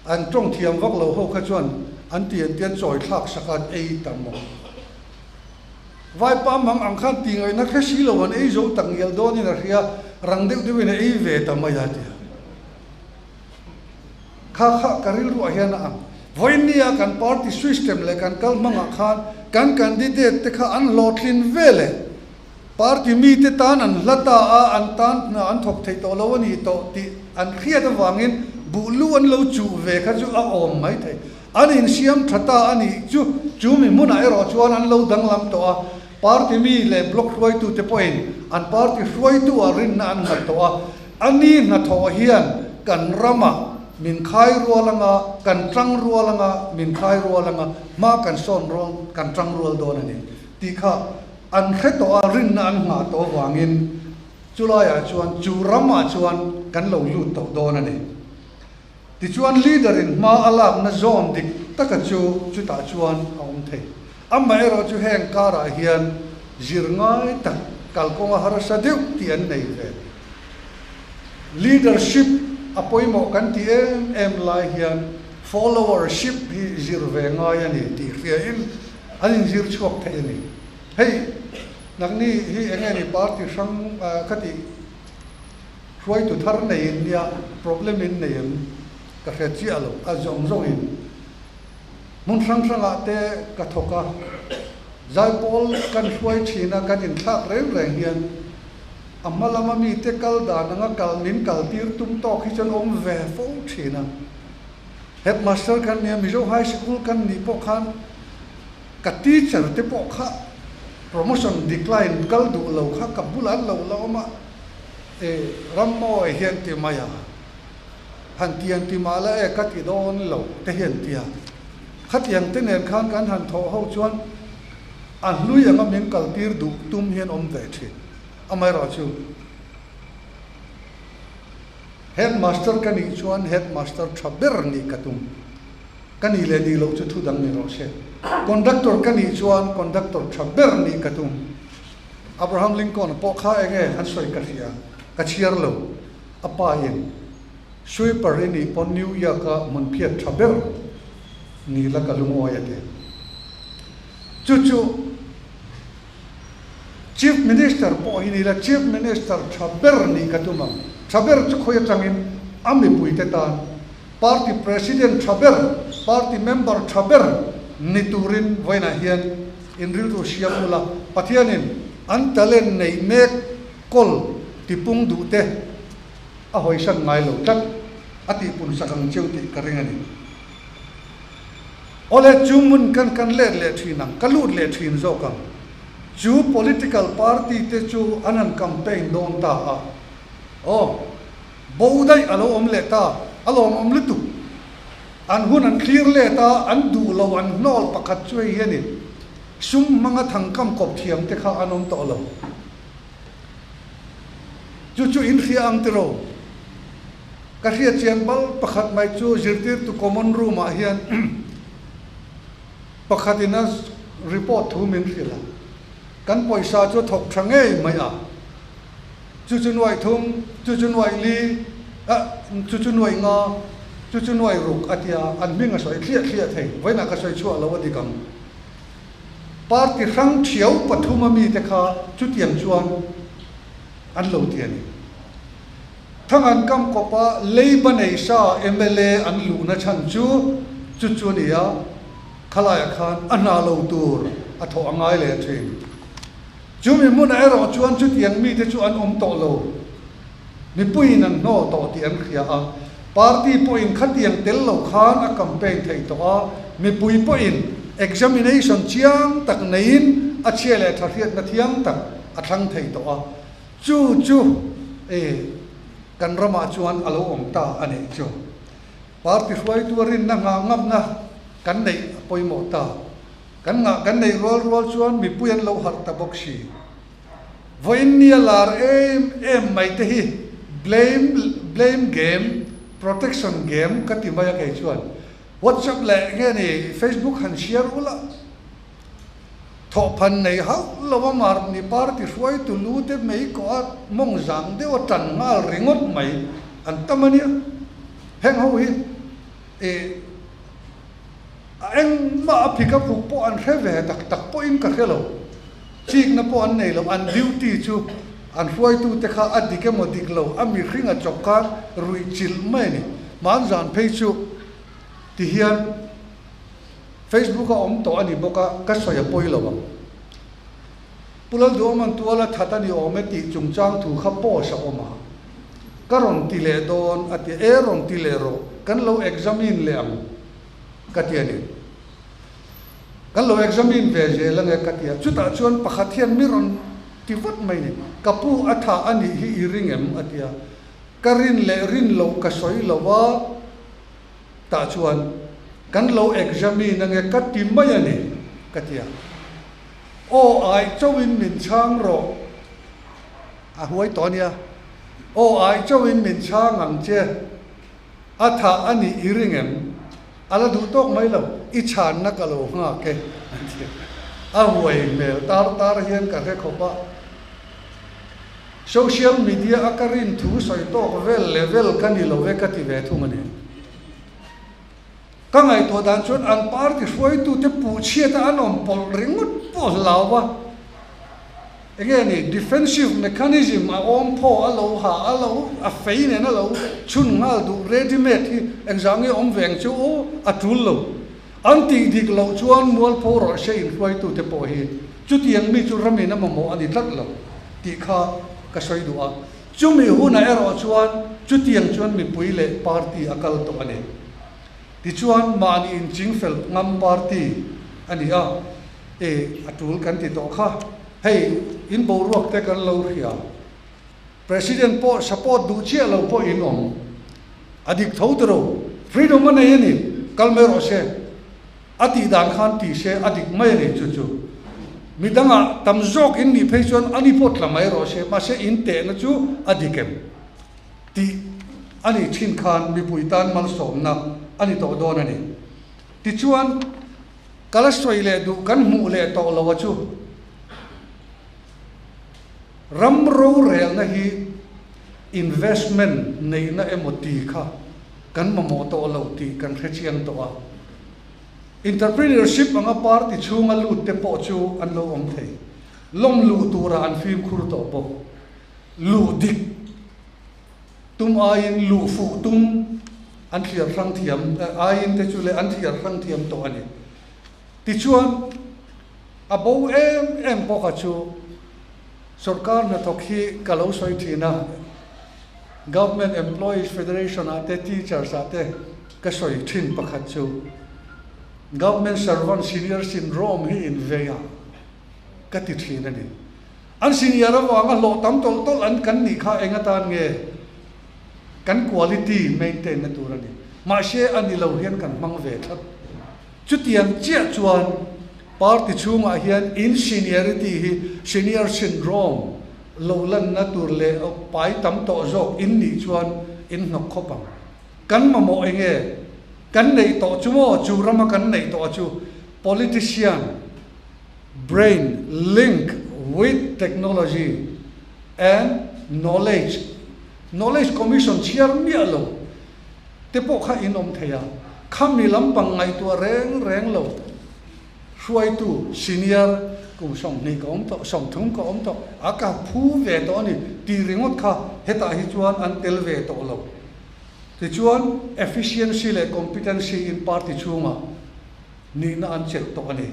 An tawng thiam vak lo ho kha chuan an ti an tian chawi thlak sak a an ei ta maw? Vaipa mang ang khan ti ngaihna hre si lo an ei zo tak ngial dawnin a hria, rang deuh deuhin a ei ve ta mai a tia. Kha kha ka rilruah hian a ang. Vawinia kan party system leh kan kal hmangah khan kan candidate te kha an hlawhtlin ve leh Party mite tan an hla ta a, an tan hna an thawk thei tawh lo a ni tawh tih an hriat avangin buh lu an lo chuh ve kha chu a awm mai thei. An insiam tha ta a nih chu, chu mi hmunah erawh chuan an lo danglam tawh a, party mi leh block hruaitute pawhin an party hruaitu ah rinna an nghat tawh a, a ni hnathawh hian kan ramah. min khai rual anga, kan tang rual anga, min khai rual anga, hma kan sawn rual, kan tang rual dawn a ni tih kha an hre tawh a, rinna an nghah tawh avangin chulaiah chuan chu ramah chuan kan lo lut tawh dawn a ni. Tichuan leader in hma a lakna zawn dik taka chu chutah chuan a awm thei. Amaherawh chu heng karah hian zir ngai tak kalkawnga harsa deuh tih an nei ve. Leadership a pawimawh kan ti em em lai hian followership hi zir ve ngai a ni tih hriain an inzir chhuak thei a ni. Hei nangni hi enge ni party hrang ka tih Hruaitu thar neiin nia problem in nei em ka hre chiah lo, a zawng zawngin hmun hrang hrangah te ka thawk a, zaipawl kan hruai thin a, kan inthlak reng reng hian a hma lama mite kal dan anga kal min kal tir tum tawk hi chuan awm ve fo thin a. Headmaster kan nia Mizo High Sikul kan nih pawh khan ka teacher te pawh kha promotion decline kal duh lo kha ka bulah an lo la awm a, E Rammawi hian ti mai a, han ti an ti mah la e ka ti dawn lo te hian ti a. Khatiang te nen khan kan han thawh ho chuan a hlui anga min kaltir duh tum hian awm ve thin. Amaherawhchu Headmaster ka nih chuan Headmaster tha ber nih ka tum. Ka nih leh nih loh chu thu dang ni rawh se. Conductor ka nih chuan Conductor tha ber nih ka tum. Abraham Lincoln pawh kha enge an sawi ka hria, ka chhiar lo. A pa in sweeper i nih pawn New York a hmun phiat tha ber ni la ka lungawi a ti. Chu chu Chief Minister pawh hi ni la Chief Minister tha ber nih ka tum ang. Tha ber chu khawi atangin a mipuite tan Party President tha ber, Party member tha ber ni turin vawiinah hian In rilru siam ula, Pathianin an talent neih mek kawl tipung duh te a hawisan ngai lo tlat a tihpun sak ang cheu tih ka ring a ni. Awle, chu hmun kan kan let leh thin ang, ka lut leh thin zawk ang. Chu political party te chu an han campaign dawn ta a, aw, bo daih a lo awm leh ta, a lawmawm lutuk. An hun an thlir let a, an duh lo, an hnawl pakhat chu hei hianin sum hmanga thangkam kawp thiam te kha an awm tawh lo. Chu chu in hria ang tiraw? Ka hria chian bal pakhat mai chu zirtirtu common room ah hian pakhatin a report thu min hrilh a, kan pawisa chu a thawk tha ngei mai a. Chu chu nuaih thum, chu chu nuaih li, ah, chu chu nuaih nga, chu chu nuaih ruk a tia, an hming a sawi thliah thliah thei, vawiinah ka sawi chhuah lo a dik ang. Party hrang thiau pathum a mite kha chutiang chuan an lo ti a ni. Thangan kam kawpa Leiba nei sa mla an luhna chhan chu chu chu a ni a, khalaiah khan a hna lo tur a thawh a ngai leh thin. Chumi hmunah erawh chuan chutiang mite chu an awm tawh lo. Mipuiin an hnawl tawh tih an hria a, party pawhin khatiang tel lo khan a campaign thei tawh a, mipui pawhin examination chiang tak neiin a chhia leh tha hriatna thiang tak a thlang thei tawh a, chu chu e kan ramah chuan a lo awm ta a nih chu. Party hruaitu a rinna nghah ngamna kan neih a pawimawh ta. Kan ngah kan neih rual rual chuan mipui an lo harh ta bawk si. Vawiin nia lar em em mai te hi blame blame game, protection game ka ti mai a kei chuan. WhatsApp leh nge ni Facebook han share ula thawhphan nei hauh lo a mar ni party hruaitu lu te mei kawh a mawng zang deuh a tan nghal ringawt mai an tam a nia. Heng ho hi ih. A engmah a phik a phuk pawh an hre ve tak tak pawhin ka hre lo. Chikna pawh an nei lo. An duty chu an hruaitute kha a dik emaw dik lo, a mihring a chawp khan ruih chilh mai a ni. Hmanzan phei chu ti hian Facebook a awm tawh a ni bawk a, ka sawi a pawi lo ang. Pu Lalduhawman tuala that a ni awm e tih chungchang thu kha post a awm a, ka rawn ti leh dawn a ti a, e rawn ti leh rawh, kan lo examine leh ang. Ka ti a ni. Kan lo examine ve zel ange ka ti a, chutah chuan pakhat hian mi rawn ti vat mai ni, ka pu a tha a nih hi i ring em? a ti a, ka rin leh rin loh ka sawi lo a, Tah chuan kan lo examine ange ka ti mai a ni, ka ti a. Aw ai chauhin min chhang rawh, a huai tawh a nia. Aw ai chauhin min chhang ang che, a thah a nih i ring em? A la duh tawk mai lo, i chhanna ka lo nghak e, a ti a. A huai hmel tar tar hian ka hre khawp a. Social media a ka rin thu sawi tawk vel level ka ni lo e ka ti ve thung a ni. Ka ngaihtuah dan chuan an party hruaitute puh chhiat a an awm pawlh ringawt pawh hlau va, enge ni defensive mechanism a awm phaw a lo ha a lo a fei nen a lo chhun nghal duh ready made hi engzah nge awm ve ang chu aw a tul lo. An tih dik loh chuan mualpho rawh se inhruaitute pawh hi chutiang mi chu ramin a mamawh a ni tlat lo tih kha ka sawi duh a. Chumi hunah erawh chuan chutiang chuan mipui leh party a kal tawh a ni. Tichuan mahni inchingfel ngam party a ni a, e a tul kan ti tawh kha. Hei in boruak te kan lo hria. President pawh support duh chiah lo pawh in awm. A dik tho tiro. Freedom a nei a ni. Kal mai rawh se. A tih dan khan ti se a dik mai a ni chu chu. Mi dangah tam zawk in nih phei chuan a ni pawh tla mai rawh se. Mahse in tehna chu a dik em? Tih a nih thin khan mipui tan malsawmna a ni tawh dawn a ni. Tichuan ka la sawi leh duh kan hmuh leh tawh lo a chu. Ram rorelna hi investment neihna emaw ti kha kan mamawh tawh lo tih kan hre chiang tawh a. Entrepreneurship anga party chhunga lut te pawh chu an lo awm thei. Lawm luh turah an fimkhur tawh bawk. Luh dik tum aiin luh fuh tum an thliar hrang thiam aiin te chu leh an thliar hrang thiam tawh a ni. Tichuan, a bo em em bawk a chu sorkar hnathawk hi ka lo sawi thin a, Government Employees Federation ah te teachers ah te ka sawi thin pakhat chu Government Servant Senior Syndrome hi in vei a ka ti thin a ni. An senior avanga hlawh tam tawlh tawlh an kan nih kha eng atan nge kan quality maintain na tur a ni. Mahse a ni lo hian kan hmang ve tlat. Chutiang chiah chuan party chhungah hian in seniority hi senior syndrome lo lanna tur leh pai tam tawh zawk in nih chuan in hnawk khawp ang. Kan mamawh eng nge? Kan neih tawh chu maw? Chu rama kan neih tawh chu politician brain link with technology and knowledge, knowledge commission chhiar miah lo. Te pawh kha in awm thei a, khami lampang ngaihtuah reng reng lo hruaitu senior kum 20 ka awm tawh, 30 ka awm tawh a ka phu ve tawh a ni tih ringawt kha hetah hi chuan an tel ve tawh lo. Tichuan efficiency leh competency in party chhungah nihna an chelh tawh a ni.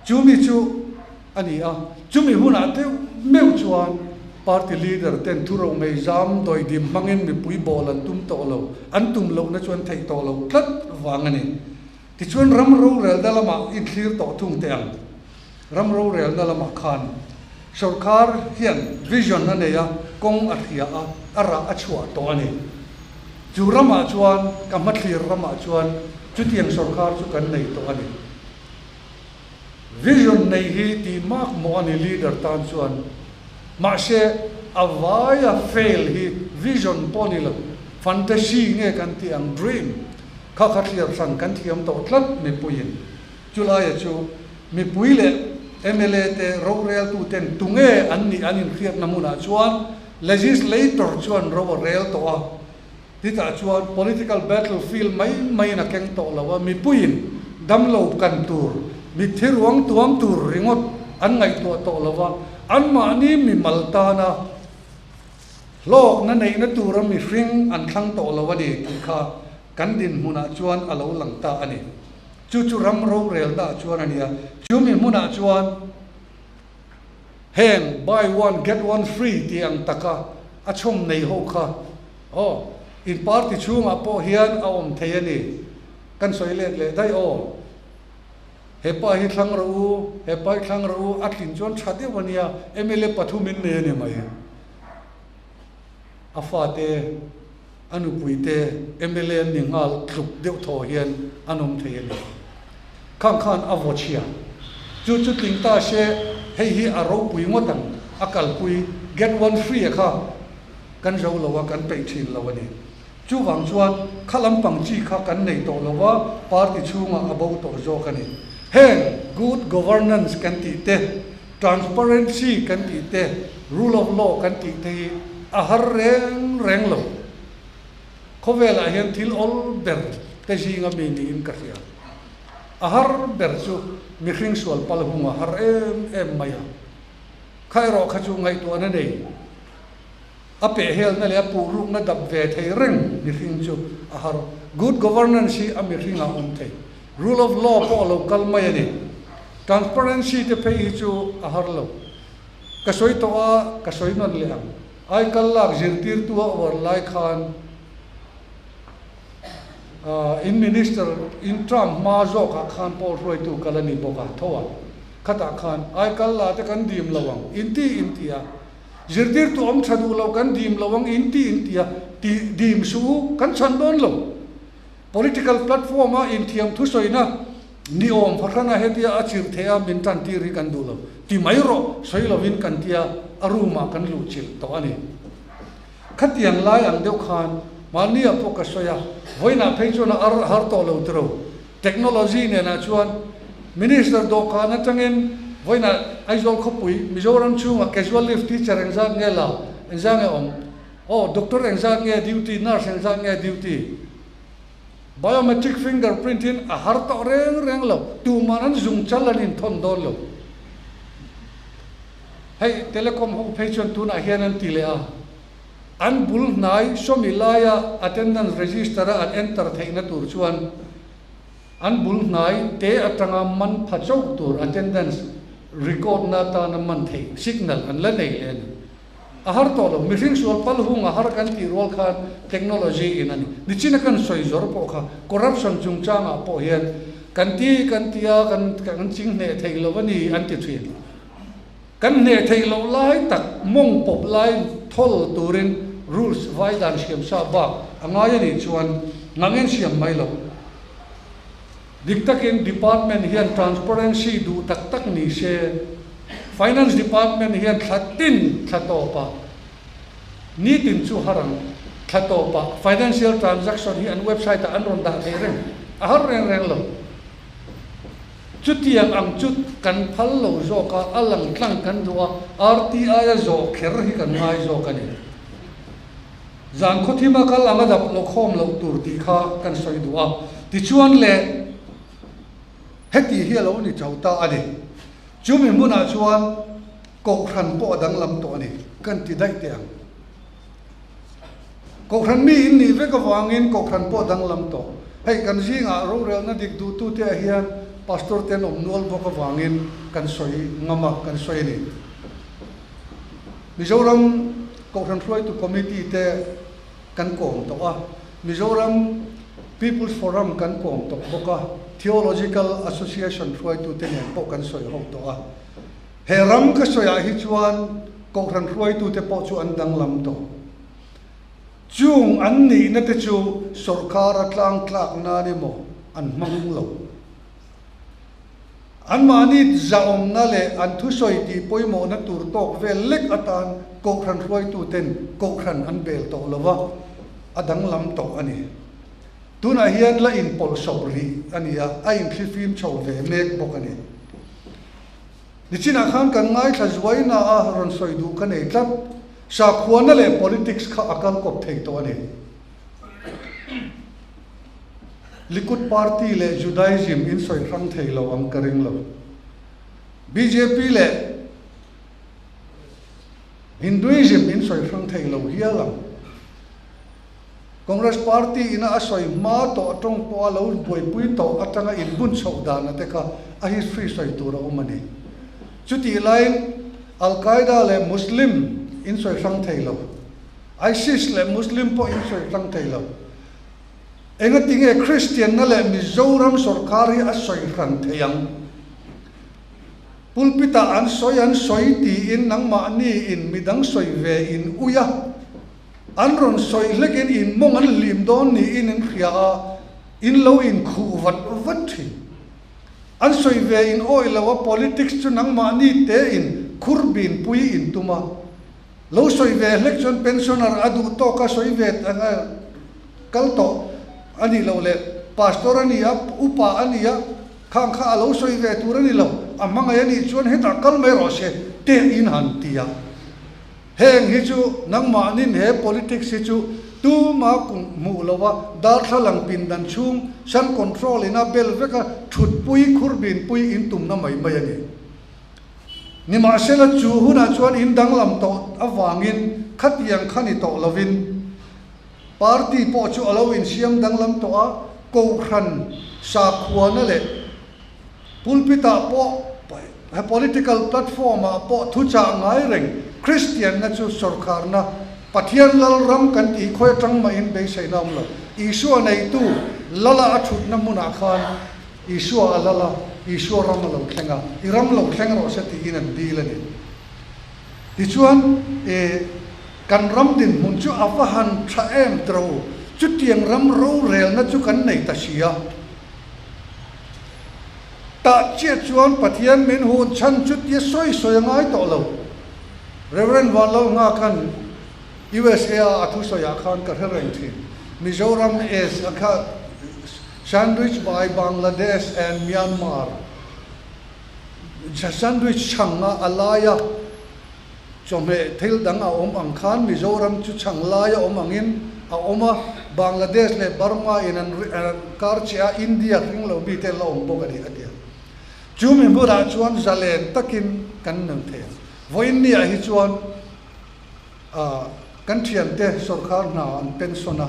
Chumi chu a ni a, chumi hunah deuh meuh chuan party leader ten thuro mei zam dawidim hmangin mipui bawl an tum tawh lo, an tum lohna chu an theih tawh lo tlat vang a ni. Tichuan ram rorelna lamah inthlir tawh thung teh ang. Ram rorelna lamah khan sorkar hian vision a nei a, kawng a hria a, a rah a chhuah tawh a ni. Chu ramah chuan, ka hmathlir ramah chuan chutiang sorkar chu kan nei tawh a ni. Vision nei hi tih mak mawh a ni leader tan chuan. Mahse a vaia fail hi vision pawh ni lo, fantasy nge kan tih ang dream kha kha thliar hran kan thiam tawh tlat mipuiin. Chulaia chu mipui leh mla te roreltu ten tunge an nih an inhriatna hmunah chuan legislator chuan ro a rel tawh a. Titah chuan political battle field mai maiin a keng tawh lo a, mipuiin damlo kan tur, mitthi ruang tuam tur ringawt an ngaihtuah tawh lo a, anmahni mimal tana hlawkna neihna tura mihring an thlang tawh lo a ni tih kha kan dinhmunah chuan a lo lang ta a ni. Chu chu ram rorelnaah chuan a ni a, chumi hmunah chuan Heng buy one get one free tih ang taka a chhawm nei ho kha aw in party chhungah pawh hian a awm thei a ni. Kan sawi let leh daih aw. He pa hi thlang rawh u, he pa hi thlang rawh u, a tlin chuan tha deuh a nia, mla pathum in nei a ni mai. A fate. A nupuite mla an ni nghal tluk deuh thaw hian an awm thei a ni. Khang khan a vaw chhia. Chu chu tling ta se hei hi a ropui ngawt ang, a kalpui get one free a kha kan zo lo a, kan peih thin lo a ni. Chuvang chuan kha lampang chi kha kan nei tawh lo va, party chhungah a bo tawh zawk a ni. Heng good governance kan tih te, transparency kan tih te, rule of law kan tih te hi a har reng reng lo. Khawvelah hian thil awl ber te zinga mi niin ka hria. A har ber chu mihring sual pal hung a har em em mai a. Kha erawh kha chu ngaihtuahna nei. A pehhelna leh a puhrukna dap ve thei reng mihring chu a har. Good governance hi a mihringah awm thei. Rule of law pawh a lo kal mai a ni. Transparency te phei hi chu a har lo. Ka sawi tawh a, ka sawi nawn leh ang. Aikal lak zirtirtu a uar lai khan in minister in term hma zawkah khan pawl hruaitu kal a ni bawk a, tho a. Khatah khan aikal la te kan dim lo ang, inti inti a. Zirtirtu awm tha duh lo kan dim lo ang inti inti a, tih dim suh u, kan chhan dawn lo. Political platform a inthiam thusawina ni awm fahrana hetia a chirh theih a min tan tir hi kan duh lo. Ti mai rawh, sawi lovin kan tia a room ah kan luh chilh tawh a ni. Khatiang lai ang deuh khan mahni ah pawh ka sawi a, vawiinah phei chuan a ar har tawh lo tiro. Technology nenah chuan Minister dawhkan atangin vawiinah Aizawl khawpui Mizoram chhungah casual leave teacher engzat nge la, engzat nge awm? Aw, doctor engzat nge duty, nurse engzat nge duty? Biometric fingerprint in a har tawh reng reng lo, tuman an zung chal an inthawn dawn lo. Hei telecom ho phei chuan tunah hian an ti leh a, an bul hnai sawmi laia attendance register a an enter theihna tur chuan an bul hnai te atanga man pha chauh tur attendance record na atana man theih signal an la nei leh a ni. A har tawh lo, mihring sual pal hung a har kan tih rual khan technology in a ni. Nichina kan sawi zawr pawh kha corruption chungchangah pawh hian kan ti kan ti a, kan kan ching hneh theih lo a ni an ti thin. Kan hneh theih loh lai tak mawng pawp lai thawl turin rules vai dan siam sa bak a ngai a nih chuan ngang en siam mai lo. Dik takin department hian transparency duh tak tak ni se, Finance department hian thla tin thla tawpa nitin chu har ang, thla tawpa financial transaction hi an website ah an rawn dah thei reng, a har reng reng lo. Chutiang ang chu kan phal lo zawk a, a lang tlang kan duh a, RTI a zawh kher hi kan ngai zawk a ni. Zan khawthima kal anga dap lo khawm loh tur tih kha kan sawi duh a, tichuan le heti hi a lo ni tho ta a ni. Chumi hmunah chuan Kohhran pawh a danglam tawh a ni, kan ti daih teh ang. Kohhran mi in nih vek avangin Kohhran pawh a danglam tawh. Hei kan zingah rorelna dik duhtute ah hian Pastor te an awm nual bawk avangin kan sawi ngam a, kan sawi a ni. Mizoram Kohhran Hruaitu Committee te kan kawm tawh a, Mizoram People's Forum kan kawm tawh bawk a, Theological Association hruaitute nen pawh kan sawi ho tawh a. He ram ka sawiah hi chuan Kohhran hruaitute pawh chu an danglam tawh. Chung an nihna te chu sawrkara tlangtlak nan emaw an hmang lo. Anmahni zahawmna leh an thusawi tih pawimawhna tur tawk vel lek atan Kohhran hruaituten Kohhran an bel tawh lo va, a danglam tawh a ni. Tunah hian la inpawlhsawp rih a ni a, a inthlifim chho ve mek bawk a ni. Nichinah khan kan ngaithla zuaina a rawn sawi duh ka nei tlat. Sakhuana leh politics kha a kal kawp thei tawh a ni. Likud Party leh Judaism in sawi hrang thei lo ang ka ring lo. Bjp leh Hinduism in sawi hrang thei lo hial ang. Congress Party ina a sawi hma tawh tawng pawh a lo buaipui tawh atanga inbun chhoh dana te kha a history sawi tur a awm a ni. Chutih laiin Al-Qaeda leh Muslim in sawi hrang thei lo. ISIS leh Muslim pawh in sawi hrang thei lo. Engatinge Kristianna leh Mizoram sawrkar hi a sawi hran thei ang? Pulpit-ah an sawi an sawi tiin nangmahni in midang sawi ve in ui a. An rawn sawi hlekin in mawng an hlim dawn niin in hria a, in lo inkhuh vat vat thin. An sawi ve in awih lo a, politics chu nangmahni te in khur bin pui in tum a. Lo sawi ve hlek chuan pensioner a duh tawk a sawi ve kal tawh a nih loh leh pastor a ni a, upa a ni a, khang kha a lo sawi ve tur a ni lo, a hmangaih a nih chuan hetah kal mai rawh se teh in han ti a. Heng hi chu nangmahnin he politics hi chu tuma kum hmuh lo a, darthlalang pindan chhung san control in a bel vek a, thutpui khurbinpui in tumna mai mai a ni. Nimahsela chu hunah chuan in danglam tawh avangin khatiang kha ni tawh lovin party pawh chu a lo insiam danglam tawh a, kohhran sakhuana leh pulpit-ah pawh he political platform-ah pawh thuchah ngai reng Kristianna chu sawrkharna Pathian lal ram kan tih khawi atang mahin beiseina awm lo. Isua neitu lala a thutna hmunah khan Isua a lal a, Isua ram a lo thleng a, i ram lo thleng rawh se tiin an dil a ni. Tichuan, e, kan ram dinhmun chu a va han tha em tiro u, chutiang ram rorelna chu kan nei ta si a. Tah chiah chuan Pathian min hun chhan chu tia sawi sawi a ngai tawh lo. Rev. Vanlalnghakan USA a a thusawiah khan ka hre reng thin. Mizoram is a kha sandwich by Bangladesh and Myanmar. Sandwich chhanga a laia chawhmeh thil dang a awm ang khan Mizoram chu chhang laia awm angin a awm a, Bangladesh leh Burma in an kar che a, India hring lo mite an la awm bawk a ni a ti a. Chu mi hmunah chuan zalen takin kan nun thei a. Vawiin niah hi chuan Kan thiante sawrkar hna an pension a,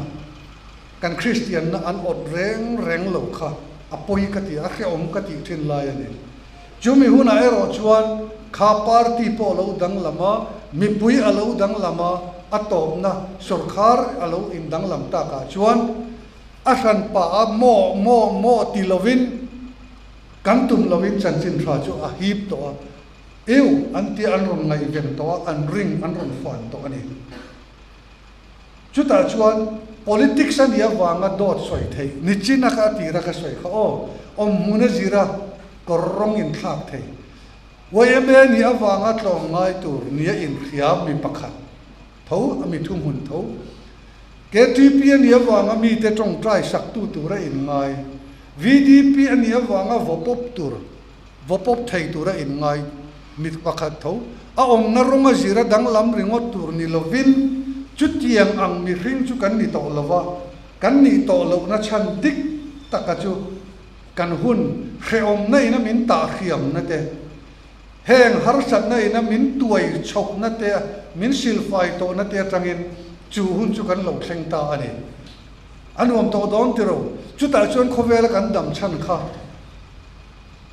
kan Kristianna an awt reng reng lo kha a pawi ka ti, a hrehawm ka tih thin lai a ni. Chumi hunah erawh chuan kha party pawh a lo danglam a, mipui a lo danglam a, a tawpna sawrkar a lo indanglam takah chuan a hranpa a maw maw maw ti lovin kan tum lovin chanchin tha chu a hip tawh a. Eu an tia an rawn ngaihven tawh a, an ring an rawn fan tawh a ni. Chutah chuan politics a nih avanga dawt sawi theih nichin a kha a tira ka sawi kha aw, awmhmun a zira kawr rawng inthlak thei. Yma nih avanga tlawm ngai tur nia inhria mi pakhat tho a mi thuhmun tho. KTP a nih avanga mite tawngtai saktu tura inngai. VDP a nih avanga vawpawp tur. Vaw pawp thei tura inngai mit pakhat tho a awmna rawnga zira danglam ringawt tur ni lovin chutiang ang mihring chu kan ni tawh lova, kan nih tawh lohna chhan dik taka chu kan hun hrehawmna ina min tahhriamna te, heng harsatna ina min tuai chhohna te, min silfai tawhna te atangin chu hun chu kan lo thleng ta a ni. A nuam tawh dawn tiro, chutah chuan khawvela kan dam chhan kha.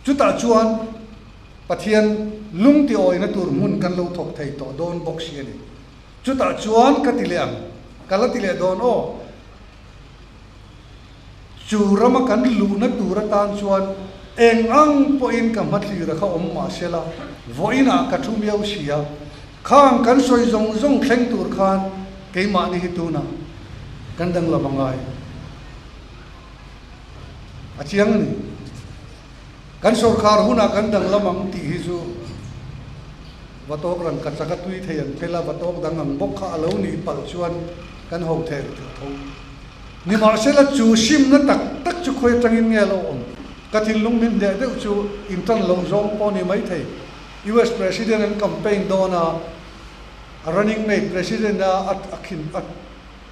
Chutah chuan Pathian lung ti awihna tur hmun kan lo thawk thei tawh dawn bawk si a ni. Chutah chuan ka ti leh ang, ka la ti leh dawn aw. Chu rama kan luhna tur atan chuan eng ang pawhin ka hmathlir a kha awm mah se la, vawiinah ka thu miau si a, khang kan sawi zawng zawng thleng tur khan keimahni hi tunah kan danglam a ngai. A chiang a ni. Kan sawrkhar hunah kan danglam ang tih hi chu Vatawk rang ka chak a tui thei an phel a, Vatawk dang ang bawk kha a lo nih palh chuan kan ho thei lo tho. Nimahsela chu simna tak tak chu khawi atangin nge a lo awm? Ka thinlung min hneh deuh chu intan loh zawng pawh ni maithei. US President an campaign dawn a, a running mate President a a khin a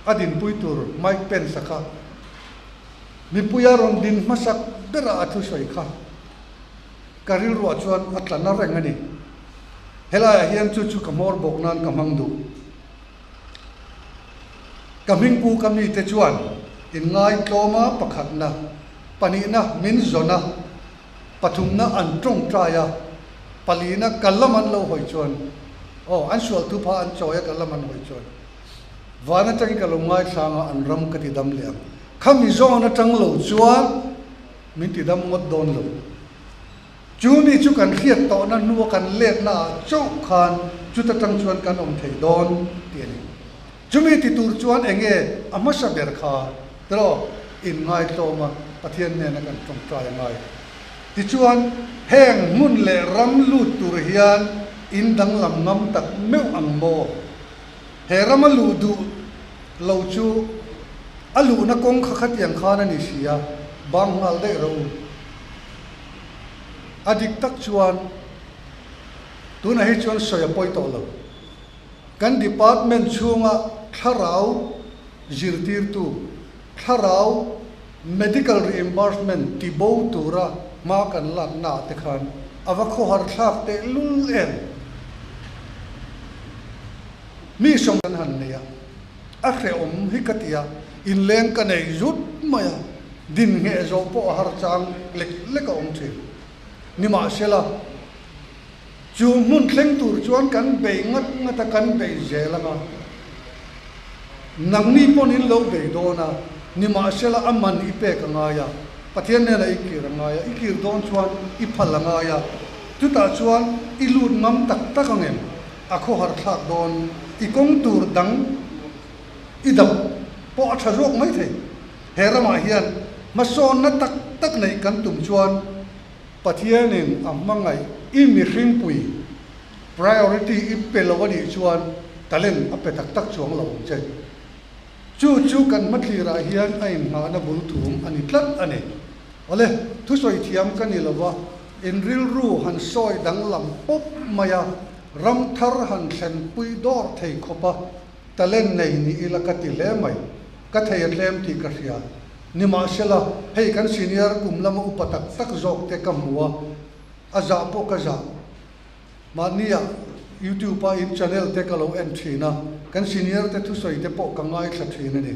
a dinpui tur Mike Pence a kha Mipuia rawn din hmasak berah a thusawi kha ka rilruah chuan a tla na reng a ni. Helaiah hian chu chu ka hmawr bawk nan ka hmang duh. Ka hmingpu ka mite chuan inngai tlawma pakhatna, pahnihna min zawn a, pathumna an tawngtai a, palina ka lam an lo hawi chuan, aw, an sual thupha an chawi a ka lam an hawi chuan. Van atangin ka lo ngaithlang a, an ram ka ti dam leh ang. Khami zawn atang lo chuan min ti dam ngawt dawn lo. Chu mi chu kan hriat tawhna hnua kan letna ah chauh khan chuta tang chuan kan awm thei dawn tih a ni. Chumi ti tur chuan enge a hmasa ber kha tiraw inngaitlawma Pathian hnena kan tawngtai a ngai. Tichuan, heng hmun leh ram lut tur hian in danglam ngam tak meuh ang maw? He rama luh duh lo chu a luhna kawng kha khatiang khan a ni si a, bang nghal daih rawh u. A dik tak chuan tunah hi chuan sawi a pawi tawh lo. Kan department chhunga thlarau zirtirtu, thlarau medical reimbursement ti bo tura hma kan laknaah te khan a va khawhar thlak teh lul em? Mi sawm kan han nei a, a hrehawm hi ka ti a, inleng ka nei zut mai a, din ngheh zawh pawh a har chang lek lek a awm thin. Nimahsela. Chu hmun thleng tur chuan kan bei ngat ngat a, kan bei zel ang a. Nangni pawn in lo bei dawn a, nimahsela a man i pek a ngai a, Pathian hnenah i kir a ngai a, i kir dawn chuan i phal a ngai a, chutah chuan i lut ngam tak tak ang em? A khawhar thlak dawn, i kawng tur dang i dap pawh a tha zawk mai thei. He ramah hian hmasawnna tak tak neih kan tum chuan, Pathianin a hmangaih i mihringpui priority i pe lo a nih chuan talent a pe tak tak chuang lo ang che. Chu chu kan hmathlirah hian a inngahna bul thum a ni tlat a ni. Awle, thusawi thiam ka ni lo va, in rilru han sawi danglam pawp mai a, ram thar han thlenpui dawr thei khawp a, talent nei ni ila ka ti hle mai. Ka thei a tlem tih ka hria. Nimahsela, hei kan senior kum lama upa tak tak zawk te ka hmu a, a zah pawh ka zah. Mahnia YouTube a in channel te ka lo en thin a, kan senior te thusawi te pawh ka ngaithla thin a ni.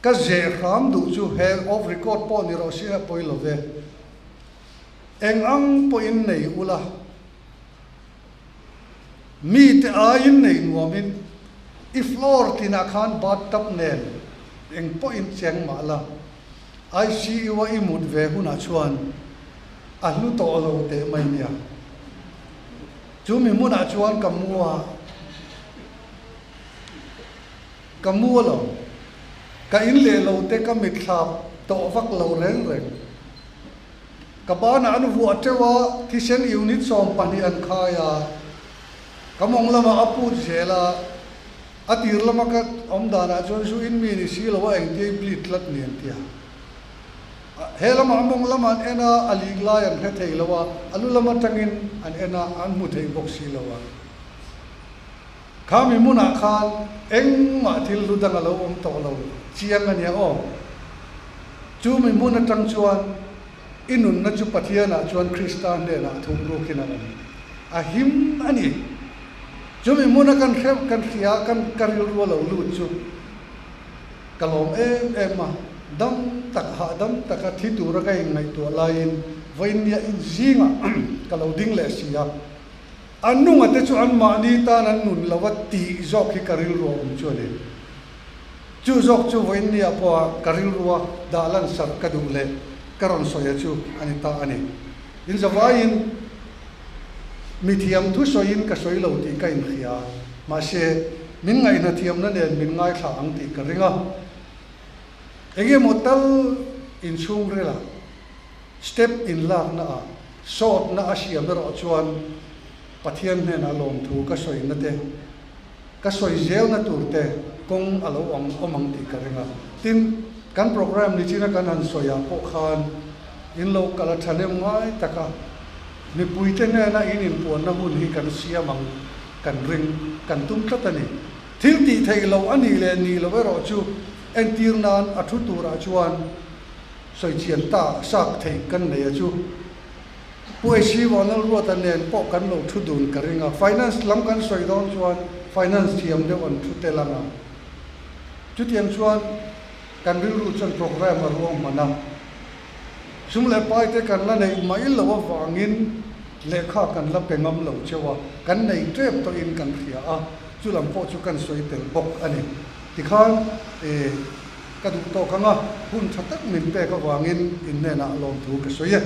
Ka zeh hram duh chu he off record pawh ni rawh se a pawi lo ve. Eng ang pawhin nei ula. Mite aiin nei nuamin i floor tinah khan bathtub nen eng pawhin cheng mah la, ICU a i mut ve hunah chuan a hlu tawh lo teh mai nia. Chu mi hmunah chuan ka mu a, ka mu a lo. Ka in leh lo te ka mitthla tawh vak lo reng reng. Ka banah an vuah teuh a, thisen unit 12 an khai a, ka mawng lamah a put zel a, a tir lama ka awm danah chuan zu in mi ni si lo a engtia i bleed tlat ni an ti a. He lamah a mawng lamah an en a, a lik lai an hre thei lo a, a lu lam atangin an en a, an hmu thei bawk si lo a. Kha mi hmunah khan engmah thil hlu dang a lo awm tawh lo chiang a nia aw. Chu mi hmun atang chuan i nunna chu Pathianah chuan Krista hnenah thuk rukin a awm. A him a ni. Chu mi hmuna kan hreuh kan hria kan ka rilru a lo lut chu ka lawm em em a, dam tak hahdam taka thi tura ka inngaihtuah laiin vawiinnia inzingah ka lo ding leh si a. A nunga te chu anmahni tan an nun lo a tih zawk hi ka rilru a awm chu a ni. Chu zawk chu vawiinniah pawha ka rilrua dah lansarh ka duh leh ka rawn sawi a chu a ni ta a ni. In zavaiin mithiam thusawiin ka sawi lo tih ka inhria a, mahse min ngaihna thiamna nen min ngaithla ang tih ka ring a. Engemaw tal inchhungrilah Step inlakna ah sawtna a siam erawh chuan Pathian hnenah lawmthu ka sawina te, ka sawi zelna tur te kawng a lo awm awm ang tih ka ring a. Tin, kan program nichina kan han sawi ah pawh khan in lo kal a thahnem ngai tak a, mipuite hnena in inpuanna hun hi kan siam ang kan ring, kan tum tlat a ni. Thil tih theih loh a nih leh nih loh erawh chu entir nan a thu turah chuan Sawi chian ta sak theih kan nei a chu. Pu AC Vanlalruata nen pawh kan lo thu dun ka ring a, finance lam kan sawi dawn chuan finance thiam deuh an thu tel ang a. Chutiang chuan kan rilru chuan programme a ruang hman a, sum leh pai te kan la neih mai loh avangin lehkha kan la pe ngam lo cheu a, kan nei tep tawhin kan hria a, chu lam pawh chu kan sawi tel bawk a ni. Tikhan e. Ka duh tawk ang a, hun tha tak min pek avangin in hnenah lawmthu ka sawi e.